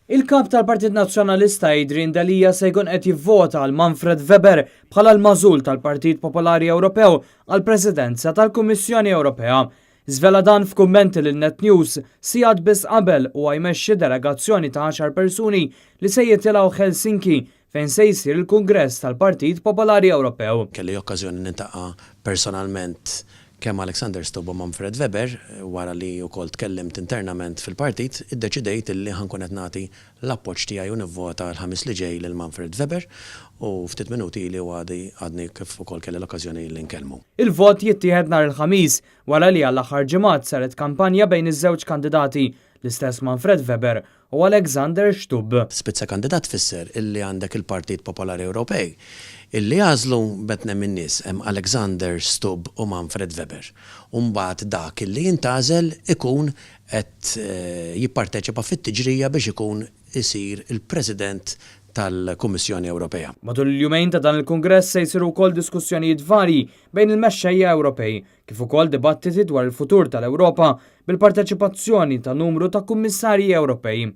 Il-Kap tal-Partit Nazzjonalista Adrian Delia se jkun qed jivvota għal Manfred Weber bħala l-magħżul tal-Partit Popolari Ewropew għall-Presidenza tal-Kummissjoni Ewropea. Żvela dan f'kummenti lil Net News sigħat biss qabel huwa jmexxi delegazzjoni ta' għaxar persuni li se jitilgħu Helsinki fejn se jsir il-Kungress tal-Partit Popolari Ewropew. Kelli okkażjoni niltaqa' personalment kemm Alexander Stubb u Manfred Weber, wara li wkoll tkellimt internament fil-partit, iddeċidejt illi ħa nkun qed nagħti l-appoġġ tiegħi u nivvota l-Ħamis li ġej lil Manfred Weber u ftit minuti ili u għadi għadni kif ukoll kelli l-okkażjoni li nkellmu. Il-vot jittieħed nhar il-Ħamis wara li għall-aħħar ġimgħat saret kampanja bejn iż-żewġ kandidati, l-istess Manfred Weber u Alexander Stubb. Spitzenkandidat tfisser illi għandek il-Partit Popolari Ewropej illi għażlu betnem min-nies, hemm Alexander Stubb u Manfred Weber. U mbagħad dak illi jintgħażel ikun qed jipparteċipa fit-tiġrija biex ikun isir il-President tal-Kummissjoni Ewropea. Matul il-jumejn ta' dan il-Kungress se jsiru wkoll diskussjonijiet varji bejn il-mexxejja Ewropej, kif ukoll dibattiti dwar il-futur tal-Ewropa bil-parteċipazzjoni ta' numru ta' kummissarji Ewropej.